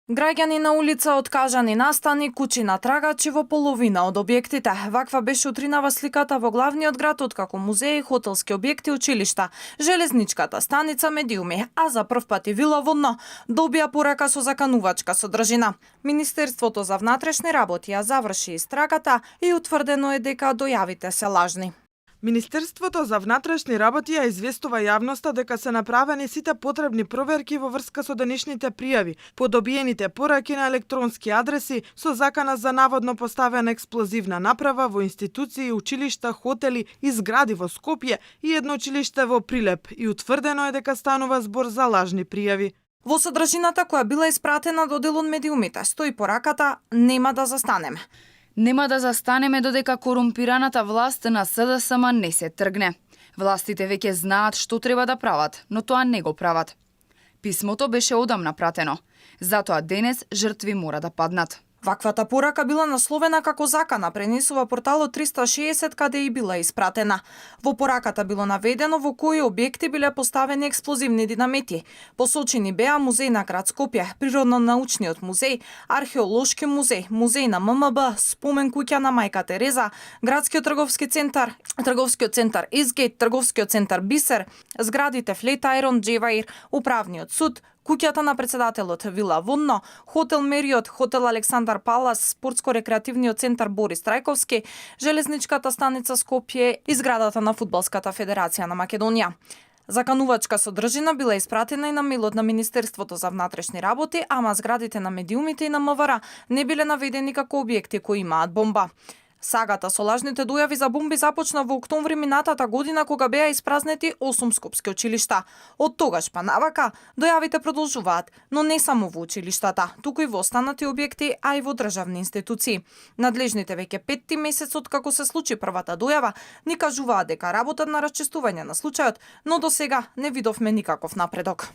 Граѓани на улица, откажани настани, куќи на трагачи во половина од објектите. Ваква беше утринава сликата во главниот град, откако музеи, хотелски објекти, училишта, железничката станица, медиуми, а за прв пат и вила во дно, добија порака со заканувачка содржина. Министерството за внатрешни работи ја заврши истрагата и утврдено е дека дојавите се лажни. Министерството за внатрешни работи ја известува јавноста дека се направени сите потребни проверки во врска со денешните пријави по добиените пораки на електронски адреси со закана за наводно поставена експлозивна направа во институции, училишта, хотели и згради во Скопје и едно училиште во Прилеп, и утврдено е дека станува збор за лажни пријави. Во содржината која била испратена до дел од медиумите стои пораката "Нема да застанеме". Нема да застанеме додека корумпираната власт на СДСМ не се тргне. Властите веќе знаат што треба да прават, но тоа не го прават. Писмото беше одамна пратено. Затоа денес жртви мора да паднат. Ваквата порака била насловена како закана, пренесува порталот 360 каде и била испратена. Во пораката било наведено во кои објекти биле поставени експлозивни динамити. Посочени беа музеј на град Скопје, природно-научниот музеј, археолошки музеј, музеј на ММБ, спомен куќа на мајка Тереза, градскиот трговски центар, трговскиот центар Изгейт, трговскиот центар Бисер, зградите Флетајрон, Джеваир, управниот суд, куќата на председателот Вила Водно, хотел Мериот, хотел Александар Палас, спортско-рекреативниот центар Борис Трајковски, железничката станица Скопје и зградата на Фудбалската федерација на Македонија. Заканувачка содржина била испратена и на мејлот на Министерството за внатрешни работи, ама зградите на медиумите и на МВР не биле наведени како објекти кои имаат бомба. Сагата со лажните дојави за бомби започна во октомври минатата година кога беа испразнети 8 скопски училишта. Од тогаш па навака дојавите продолжуваат, но не само во училиштата, туку и во останати објекти, а и во државни институции. Надлежните веќе 5 месец од како се случи првата дојава ни кажуваат дека работат на расчистување на случајот, но до сега не видовме никаков напредок.